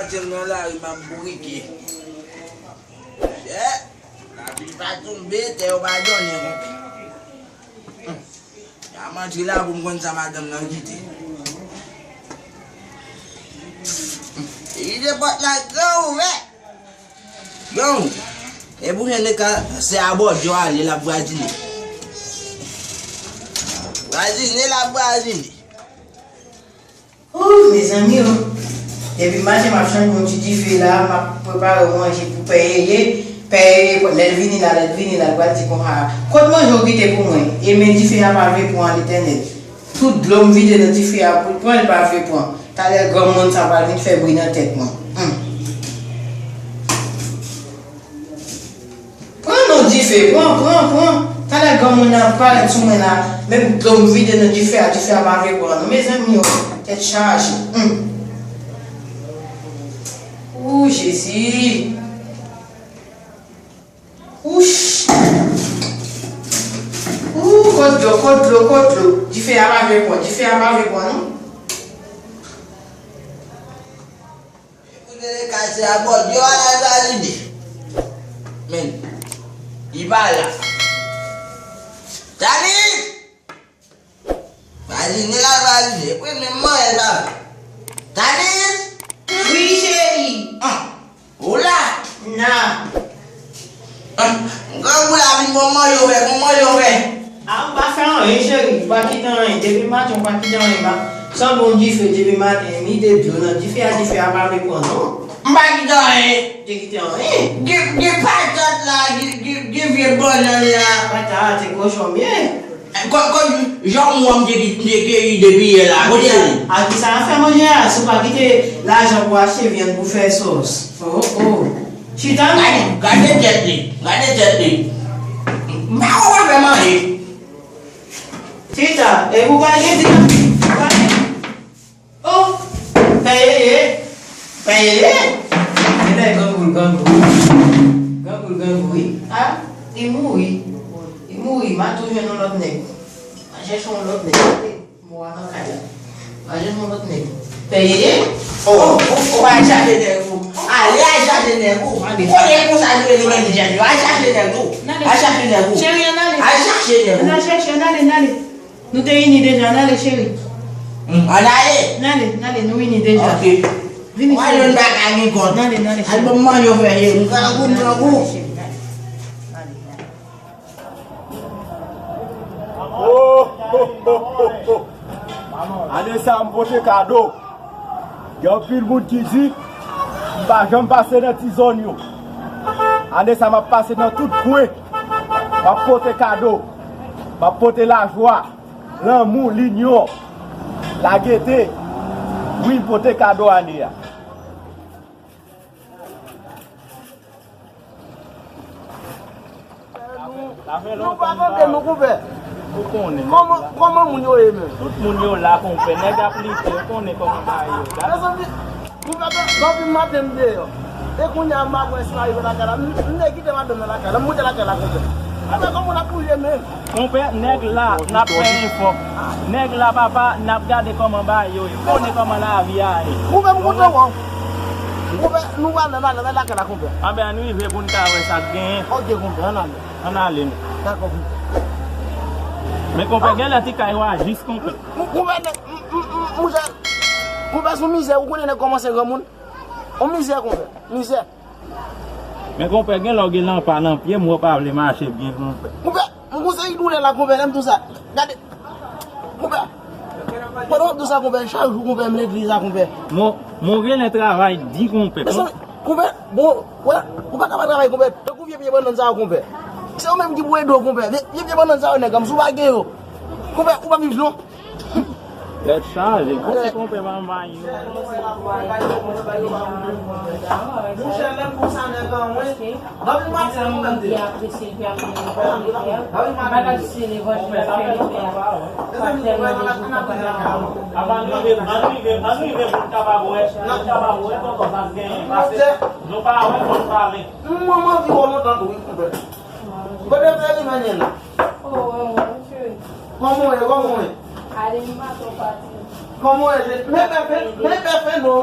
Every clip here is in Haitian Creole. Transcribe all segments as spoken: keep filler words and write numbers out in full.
Maten nan lari m ap bourike. Chè, lapli pa tonbe, tè yo pa donnen konpè. Humm. M antre la pou m konn sa madanm nan kite. Humm. Li kite pòt la gran ouvè. Bon, e pou jwenn ka se a Bòdyo ale l ap vwazine. Vwazine l ap vwazine. Ooh, mezanmi o. Depi maten m ap chanje yon ti dife la, m ap prepare yon manje pou Pè Yeye. Pè Yeye, lè l vini la, lè l vini la, l pral di konsa, kot manje w kite pou mwen? E men dife a pa vle pran, Letènèl. Tout dlo m vide nan dife a pou l pran, l pa vle pran. Talè granmoun sa pral vin fè bri nan tèt mwen. Humm. Pran non dife, pran, pran, pran. Talè granmoun nan ap parèt sou mwen la. Menm dlo m vide nan dife a, dife a pa vle pran non. Mezanmi o, tèt chaje. Humm. Ooh, Jezi. Ooh, ch-, ooh, kot dlo, kot dlo, kot dlo. Dife a pa vle pran, dife a pa vle pran non. Pou rele kase a Bòdyo a la vwazine. Men, li pa la. Tanis! Vwazine la vwazine. Wi, men manyen sa. Tanis! Wi, cheri. Ah, ou la? Na. Ah, grangou la vin bon manje w fè, bon manje w fè. A, m pa fè anyen, cheri. M pa kite anyen. Depi maten, m pa kite anyen. M pa, sanble yon dife depi maten. M vide dlo nan dife a, dife a pa vle pran, non. M pa kite anyen. Te kite anyen? Gen, gen patat la, gen, gen, gen vye bannann la. Patat, se kochon m ye. Kò, kò, jan w wè m te, te keyi depi yè la, kote l? A kisa a fè manje a? Si w pa kite lajan pou achte vyann pou fè sòs. Oh, oh. Chita non. Gade, gade tèt li, gade tèt li. M pa wè w ap fè manje. Chita, e pou pa gen ti, pa gen. Oh, Pè Yeye, Pè Yeye. Genlè grangou l grangou. Grangou l grangou, wi. A, li mouri. Li mouri, m a tou jwenn yon lòt nèg. M a chèche yon lòt nèg. Mò a nan kay la. M a jwenn yon lòt nèg. Pè Yeye. Oh, oh, oh, al chache nèg ou. Ale al chache nèg ou. Kote konsa nou rele menm jèn yo? Al chache nèg ou. Al chache nèg ou. Cheri, ann ale. Al chache nèg ou. Ann al chèche, ann ale, ann ale. Nou te ini deja, n ale, cheri. Ann ale. N ale, n ale, nou ini deja. Ok. Vini, cheri. Mwen menm pa ka gen kont. N ale, n ale, cheri. Al ban m manje w fè, cheri. M grangou, m grangou. N ale, cheri, n ale. N ale, n ale. Oh, oh, oh, oh, oh. Ane sa m pote kado. Gen anpil moun ki di m pa janm pase nan ti zòn yo. Ane sa m ap pase nan tout kwen. M ap pote kado. M ap pote lajwa, lanmou, linyon, lagete. Wi, m pote kado ane a. Nou pa tande nou, konpè. Ou konnen. Kòman, kòman moun yo ye menm? Tout moun yo la, konpè. Nèg ap lite, ou konnen kòman bagay yo ye. Mezanmi, konpè, depi maten m deyò. E kounye a m ap wè si m arive lakay la. M, m te kite madanm nan lakay la, m moute lakay la, konpè. Konpè, kòman n ap bouje menm? Konpè, nèg la, n ap fè efò. Nèg la, papa, n ap gade kòman bagay yo ye. Ou konnen kòman lavi a ye. Konpè, m kontan wè w. Konpè, nou pral nan, nan, nan lakay la, konpè. Anben, ann rive pou n ka wè sa k genyen. Ok, konpè, ann ale. Ann ale, nou. Dakò, konpè. Men, konpè, genlè ti kay yo a jis, konpè. M, m, konpè, nèg, m, m, m, mouche, konpè, sou mizè, ou konnen nèg kòmanse granmoun. On mizè, konpè, mizè. Men konpè, gen lè w gen lanpa nan pye m, w pa vle mache byen, konpè. Konpè, m gon seri doulè la, konpè, lè m di w sa. Gade. Konpè. Pandan w ap di w sa, konpè, chak jou, konpè, m legliz la, konpè. Mon, mon genlè travay di, konpè. Mezanmi, konpè, bon, wè, ou pa ka pa travay, konpè. Tankou vye pye bannann sa yo, konpè. Se yo menm ki pou ede w, konpè. Vye, vye pye bannann sa yo, nèg, si w pa gen yo, konpè, ou p ap viv, non. Tèt chaje. Kote konpè manman yo? Monchè, menm konsa nèg an mwen. Gade maten an mwen menm de. Gade maten an mwen. Ann rive, ann rive, ann rive pou n kapab wè, pou n kapab wè tonton sa k genyen. Paske nou pa wè konn pale. Mwen, mwen anvi wè w lontan tou wi, konpè. Kote w te rive menm la? Oh, mwen, mwen, cheri. Kòman w ye, kòman w ye? Ale, m pa twò fatige. Kòman w ye? Men pè fen, men pè fen non.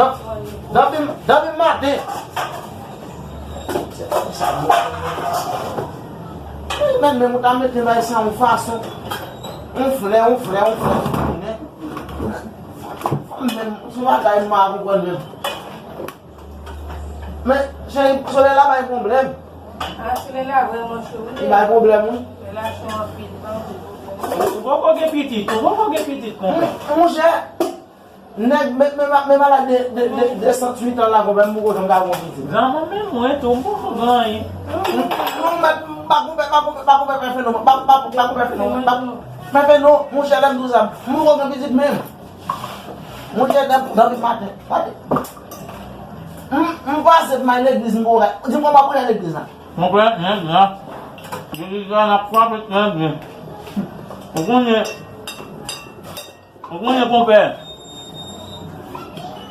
Nan, nan bim, nan bim maten. Men, men, ou ta mete bay sa yon fason. Yon flè, yon flè, yon flè. Men, se bagay m pa konprann menm. Men, cheri, solèy la bay pwoblèm. A, solèy la vrèman cho, wi. Li bay pwoblèm, wi. Relasyon anpil tan, anpil pwoblèm. Ou poko gen pitit, ou poko gen pitit, konpè. Monchè, nèg, men, men, men malad de, de, de, de san uit an la, konpè, m poko janm ka gon pitit. Granmoun menm, mwen tou, m poko gen anyen. Non, m pa konpè, pa konpè, pa konpè, pa fè non, pa, pa, pa konpè fè non, pa, pa fè non, monchè, lè m di w sa, m poko gen pitit menm. Monchè, depi, depi maten, maten. M, m pase m al legliz, m poko ka. Di m kòman pou l al legliz la. Konpè, nèg la. Legliz la, n ap frape trè byen. Ou konnen, ou konnen, konpè.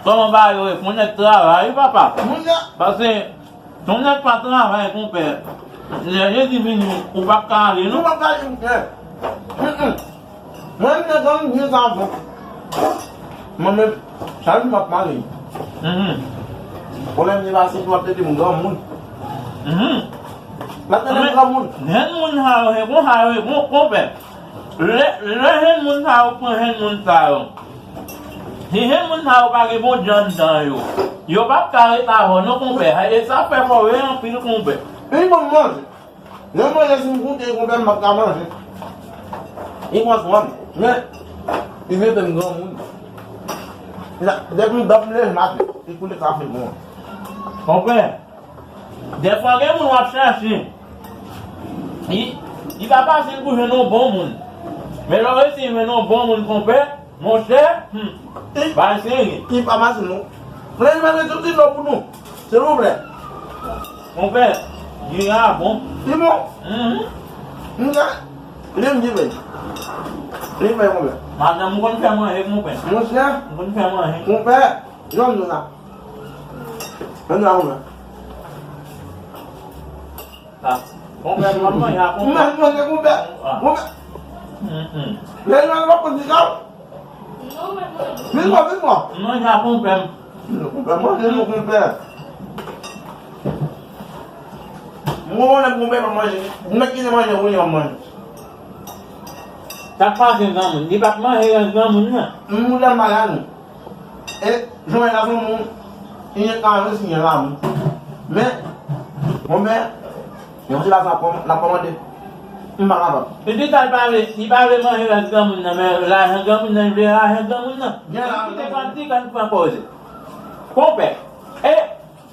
Kòman ba yo ye? Fò nèg travay, wi, papa. Monchè. Paske, si yon nèg pa travay, konpè, lè Jezi vini, ou p ap ka ale, non. Ou p ap ka ale, monchè. Mm, mm. Mwen menm, nèg la, m byen sa avan. Mwen menm, chak jou m ap pale. Mhm. Pwoblèm li pase, m ap tande m granmoun. Mhm. M ap tande m granmoun. Jèn moun sa yo, se konsa yo ye, bon, konpè. Lè, lè jèn moun sa yo pran jèn moun sa yo. Si jèn moun sa yo pa gen Bondye anndan yo, yo p ap ka ret avè w non, konpè. E sa fè fò w rele anpil, konpè. Wi, bon, manje. Lè m manje, si m koute, konpè, m p ap ka manje. Li pran swen m. Men, li mete m granmoun. Depi m dòmi, m leve maten, li koule kafe pou mwen. Konpè, dèfwa gen moun w ap chache. Li, li pa fasil pou jwenn yon bon moun. Men lè w resi jwenn yon bon moun, konpè, monchè, hmm, bagay serye. Li pa fasil non. Frè, mwen mete yon ti dlo pou nou. Silvouplè. Konpè, diri a bon. Li bon? Mhm. Monchè, li menm ki fè. Li fè, konpè. Madanm ou konn fè manje, konpè. Monchè. Ou konn fè manje. Konpè, jwenn nou la. Jwenn nou la, konpè. Sa. Konpè, nou ap manje a konpè. M ap manje konpè. Ah. Konpè. Mm, mm. Lè nou ap pran ti kal. Vin bò, vin bò. M manje a konpè m. Konpè, manje nou konpè. M konprann konpè pa manje. M mèt kite manje pou li, m manje. Sa k pase granmoun? Li pa t manje rès granmoun nan. M mouda m pa la nou. E, Joel la fanmi w, li gen karan siyen la, wi. Men, konpè, yon ti lajan kòm, l ap kòmande. M pa kapab. Li di sa, li pa vle, li pa vle manje rès granmoun nan, men lajan granmoun nan, li vle lajan granmoun nan. Gen lajan. Kite granmoun ti kàn pran koze. Konpè, e,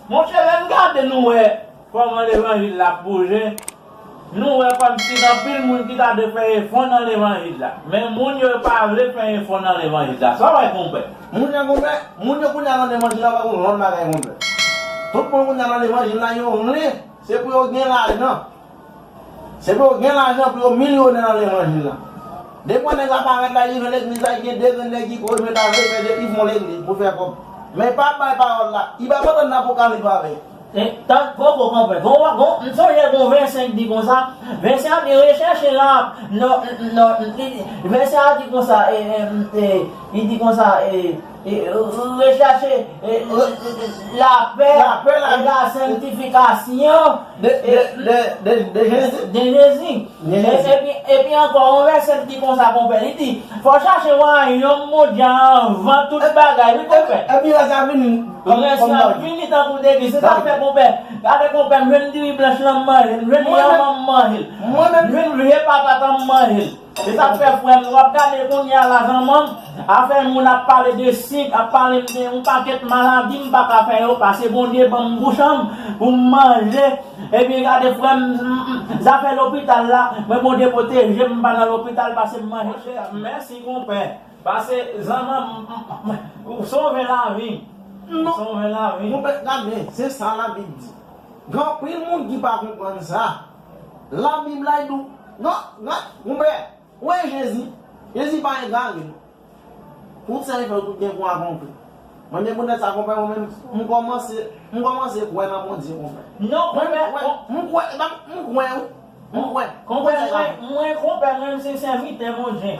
monchè, lè n gade nou wè kòman levanjil la ap bouje, nou wè kòmsi gen anpil moun ki ta dwe fè efò nan levanjil la. Men moun yo pa vle fè efò nan levanjil la. Sa w wè, konpè? Moun yo, konpè, moun yo kounye a nan levanjil la pa gon lòt bagay, konpè. Tout moun kounye a nan levanjil la, yo vle, se pou yo gen lajan. Se pou yo gen lajan, pou yo milyonè nan levanjil la. Depi yon nèg la parèt la, li rive legliz la, li gen de grenn nèg ki kouri met avè l, fè de, li fè yon legliz pou fè kòb. Men li pa bay pawòl la, li pa kontan nan pou kalib avè l. E, tan, poko konprann. Gon, gon, m sonje gon vèsè ki di konsa, vèsè a di rechèche la, non, non, li, vèsè a di konsa, e, e, e, li di konsa, e, e, rechèche, e, lapè, lapè la, e lasantifikasyon, de, e, de, de, de, de Jezi. De Jezi. E, epi, epi ankò, yon vèsè ki di konsa, konpè, li di, fò chache wayòm Bondye a anvan tout bagay, wi, konpè. Epi rès la vini. Rès la vini tankou degi. Se sa k fè, konpè. Gade, konpè, m jwenn diri blanch lan, m manje l. M jwenn yanman, m manje l. M jwenn vye patat lan, m manje l. Se sa k fè, frè m, w ap gade kounye a la, zanmanm, afè moun ap pale de sik, ap pale m de yon pakèt maladi, m pa ka fè yo, pase Bondye ban m bouch an m pou m manje. Ebyen, gade, frè m, m, m, zafè lopital la, mwen, Bondye pwoteje m, m pa nan lopital, pase m manje. Mèsi, konpè. Pase, zanmanm, m, m, m, ou sove lavi. Ou sove lavi. Konpè, gade, se sa Labib di. Gen anpil moun ki pa konprann sa. Labib la, li di w, non, non, konpè, ou wè Jezi, Jezi pa egare, non. Tout sa li fè yo tout gen pou akonpli. Mwen menm pou nèg sa, konpè, mwen menm, m kòmanse, m kòmanse kwè nan Bondye, konpè. Non, konpè, m kwè, m kwè, wi. M kwè. Konpè, mwen, mwen, konpè, mwen, m se sèvitè Bondye.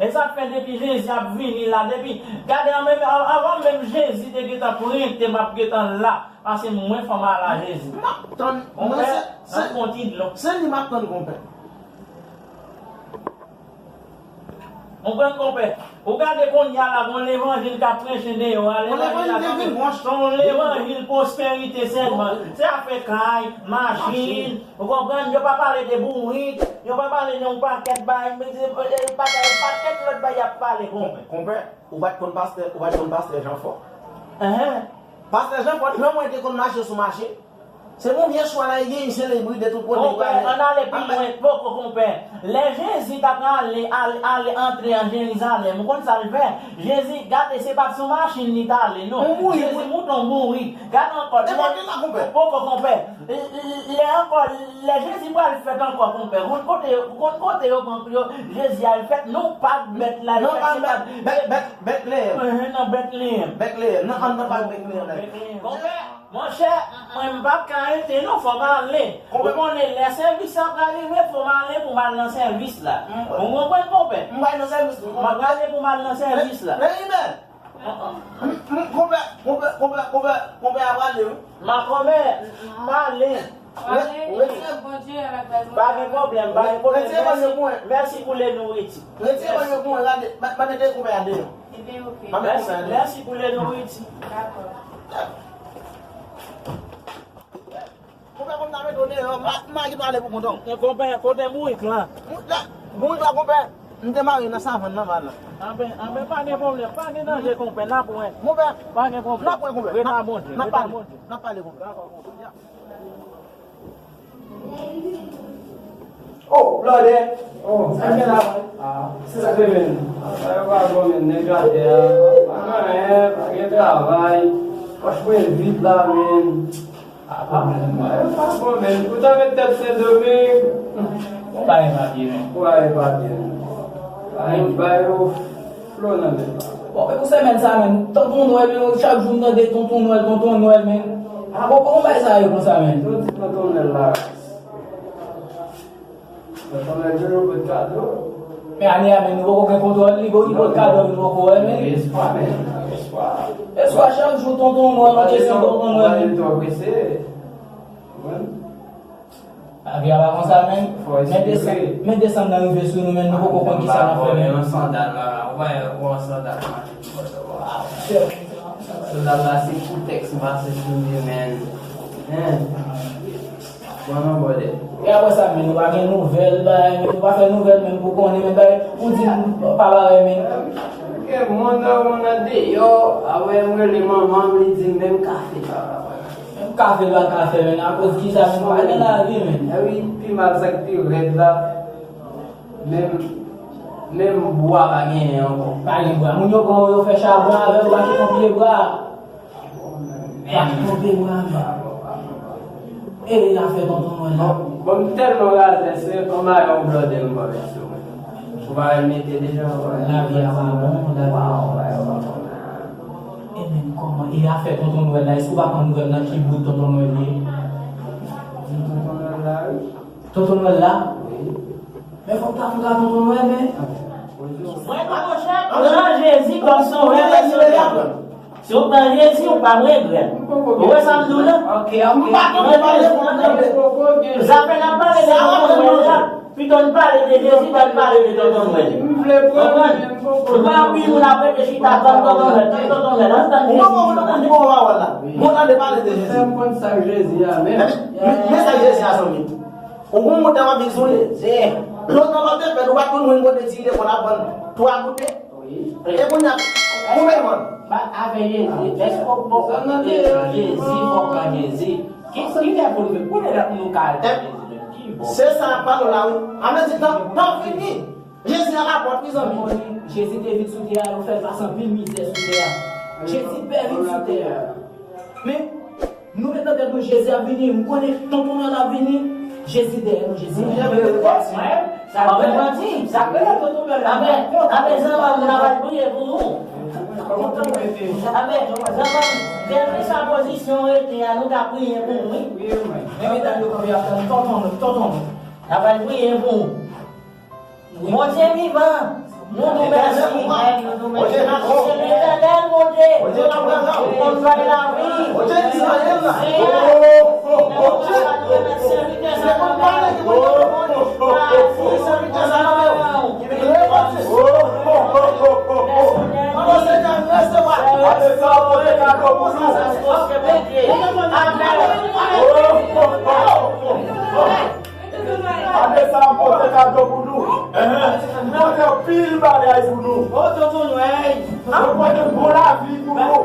E sa k fè depi Jezi ap vini la, depi, gade, an menm, an, anvan menm Jezi te gentan prente, m ap gentan la, paske mwen fò m al a Jezi. M ap tann, mwen se, se, se li m ap tann, konpè. Konprann, konpè. Ou gade kounye a la, gon levanjil k ap preche deyò a, levanjil la, se yon levanjil pwosperite sèlman. Se afè kay, machin, ou konprann? Yo pa pale de bourik, yo pa pale de yon pakèt bay, men se, e, e, pakèt, pakèt lòt bay y ap pale, konpè. Konpè, ou pa t konn pastè, ou pa t konn pastè Jean Fort? Enhen. Pastè Jean Fort, jan mwen te konn mache sou machin, se pou vye chwa la, e genyen selebrite tout kote. Konpè, ann ale pi lwen, poko, konpè. Lè Jezi t ap ale, ale, ale antre an Jerizalèm, ou konn sa l fè? Jezi, gade, se pa t sou machin li t ale, non. Jezi moute yon bourik. Gade ankò, lè, poko, konpè. Lè ankò, lè Jezi pral fèt ankò, konpè. Ou konn kote yo, ou konn kote yo pran yo, Jezi al fèt, non, pa bèt la, li fèt, se pa Bètleyèm. Enhen, nan Bètleyèm. Bètleyèm, nan, nan, nan, pa Bètleyèm la. Konpè, monchè, mwen m p ap ka rete non, fò m ale. Ou konnen lè sèvis la pral rive, fò m ale pou m al nan sèvis la. Ou konprann, konpè? M pral nan sèvis la. M ap prale pou m al nan sèvis la. Men, men, m, m, konpè, konpè, konpè, konpè, konpè a prale, wi. Makomè, m ale. Retire, pa gen pwoblèm, pa gen pwoblèm. Mèsi, mèsi pou le nouriti. Retire manyo pou mwen, gade, m ap mete konpè a deyò. Ebyen, oke. M ap mete konpè a deyò. Mèsi pou le nouriti. Dakò. Konpè, konpè, m ta mete w deyò, m pa, m pa gen pale pou kont ou. Konpè, kote bourik la? Bourik la, bourik la, konpè, m te mare nan savann nan, va la. Anben, anben, pa gen pwoblèm, pa gen danje, konpè, n ap wè. Konpè, pa gen pwoblèm, n ap wè, konpè. Ret a Bondye, ret a Bondye. N ap pale, konpè. Dakò, konpè. Oh, blòdè. Oh, sa k gen la, man? Ah, se sa k gen, men. Afè yo pa bon, men. Nèg atè a, pa gen anyen, pa gen travay. Pòch mwen vid la, men. Ah, pa bon, men. Yo pa bon, men. Ou ta met tèt Sendomeng. Ou pa gen papye, men. Ou pa gen papye, men. Pa gen bay yo. Flo nan men. Bon, men pou semèn sa menm, Tonton Nwèl, men, chak jou m tande Tonton Nwèl, Tonton Nwèl, men. A bon, kòman bagay sa ye konsa, men? Yo di Tonton Nwèl la. Tonton Nwèl toujou pot kado. Men ane a, men, nou poko gen kontwòl li, bon, li pot kado, nou poko wè, men. Espwa, men. Espwa. Espwa chak jou, Tonton Nwèl, nan kesyon Tonton Nwèl, men. Ou pa gen tan prese. Konprann? Lavi a pa konsa, men. Men desanm, men desanm nan rive sou nou, men nou poko konn kisa n ap fè, men. Yon sandal la, ou pa wè yon sandal mache sou bòdò a. Sandal la se koutèks mache sou li, men. Hein? Bon, non, bòdè. E apre sa, men, nou pa gen nouvèl, bay, men nou pa fè nouvèl, men pou konnen, men bay, ou di nou pa parèy, men. Gen moun nan, moun nan deyò, a wè, m rele manman m, li di m menm kafe pa kapab. Menm kafe l pa ka fè, men akoz kisa, men pa gen lavi, men. E wi, pi mal sa k pi rèd la, menm, menm bwa pa genyen ankò. Pa gen bwa. Moun yo pran yo fè chabon avè yo, pa ki pran pye bwa. Pa ki pran pye bwa, men. E afè Tonton Nwèl la. Bon, m tèlman razè, se yon mayon blòdè m pran mèt sou mwen. Ou pa wè l mete deja, ou pa wè. Lavi a pa bon, lavi a pa bon. E menm kòman, e afè Tonton Nwèl la, èske ou pa pran nouvèl nan ki bout Tonton Nwèl ye? Tonton Nwèl la, wi. Tonton Nwèl la? Wi. Men fòk ta fouka Tonton Nwèl, men. Mwen, monchè, pran Jezi kòm sovè pèsonèl. Si w pran Jezi, ou p ap regrèt. Ou wè sa m di w la? Ok, ok. M pa tande pale pou mwen. Zafè n ap pale de Tonton Nwèl la. Pito n pale de Jezi, pa n pale de Tonton Nwèl. Konprann? M pa anpil moun ap rete chita tann Tonton Nwèl, tann Tonton Nwèl, ann tann Jezi. Ou pa konn moun ki bon pawòl la. Bon, tande pale de Jezi. Fè m konn sa k Jezi a menm. Men, men sa k Jezi a, zanmi. Ou gon montè w ap viv sou li. Se. Lontan w ap te fè, ou pa t konn jwenn kote ti li te konn ap vann twa goute. Wi. E kounye a, ou menm, man. Ba, avè Jezi, èske w poko pran Jezi, poko pran Jezi? Ki, ki lè pou nou, pou lè pou nou ka al pran Jezi menm? Ki bò? Se sa m ap pale w la, wi. An mezi tan, tan fini. Jezi a lapòt, wi, zanmi. Jezi te vin sou tè a, yo fè l pase anpil mizè sou tè a. Jezi pè vin sou tè a. Men, nou met nan tèt nou, Jezi ap vini. M konnen Tonton Nwèl ap vini. Jezi dèyè nou, Jezi dèyè nou. Sa k rele Tonton Nwèl la. Amen. Amen, zanmi, nou va priye pou nou. Amen. Zanmi m, kèlkeswa pozisyon w rete a, nou ka priye pou ou, wi. Wi, wi. Men medam yo kanpe ap tann tonton nou, tonton nou. N ap al priye pou ou. Bondye vivan, nou di w mèsi. Se Letènèl Bondye ki konn bay lavi. Seyè, nou di w mèsi. Ane sa a pote kado pou nou. Ane sa a pote kado pou nou. Nou pote anpil bagay pou nou. Nou pote bon lavi pou nou.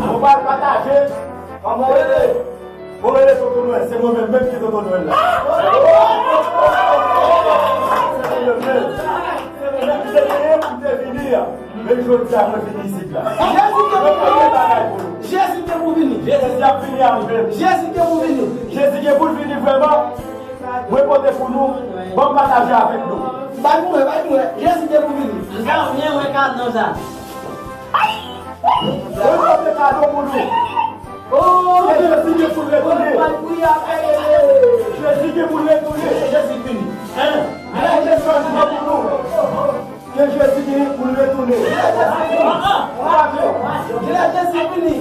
Nou pral pataje. Kòman w rele? Mwen rele Tonton Nwèl, se mwen menm menm ki Tonton Nwèl la. Se mwen menm menm. Mwen te genyen pou m te vini an, men jodi a mwen vini isit la. Jezi gen pou vini. Jezi gen pou vini. Jezi ap vini avè m. Jezi gen pou vini. Jezi gen pou l vini vrèman. Mwen pote pou nou, ban m pataje avèk nou. Bay pou mwen, bay pou mwen. Jezi gen pou vini. Sa w byen wè kado sa. Mwen pote kado pou nou. Oh, ke Jezi gen pou l retounen. Jezi gen pou l retounen. Jezi vini. Hein? Mwen pote chanjman pou nou. Ke Jezi gen pou l retounen. Jezi vini. Lè Jezi vini.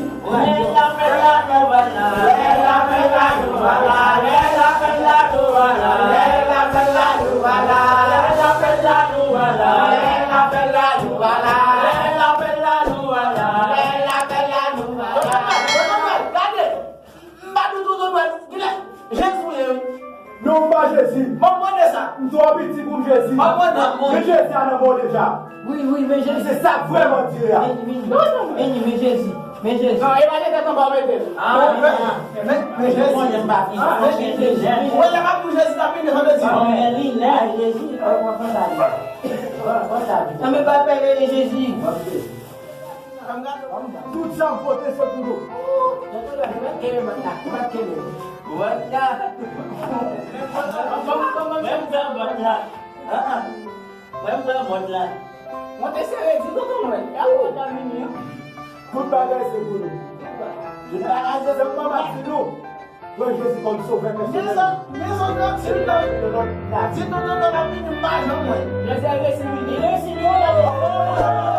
Gade, m pa di tonton Nwèl, gade, Jezi ou ye, wi. Non, m pa Jezi. M ap mande sa. M twò piti pou m Jezi. M ap mande. Men Jezi a nan men w deja. Wi, wi, men Jezi. Se sa k vrèman di a. Men, men, men, men Jezi. Men Jezi. Non, e pa de tèt anba w mete l. Ah, men, men, men Jezi. Mwen konnen m pa fi. Ah, men Jezi. Ou wè lè m ap di w Jezi, l ap vini, sa vle di. Ah, men li, lè Jezi, pran, pran, pran sa li. Pran, pran sa li. Non, men pa pè, men Jezi. Tout sa m pote se pou nou. Tonton Nwèl, ou pa kenbe mòd la, ou pa kenbe. Mòd la. Menm jan mòd la. Ah, ah. Menm jan mòd la. Monte sere di tonton Nwèl. E a ou pa vini an. Tout bagay se pou nou. Tout bagay se pou nou. Pran Jezi kòm sovè pèsonèl. Mezanmi, mezanmi, ti tonton Nwèl ap vini, m pa janm wè. Jezi resi vini. Li resi vini.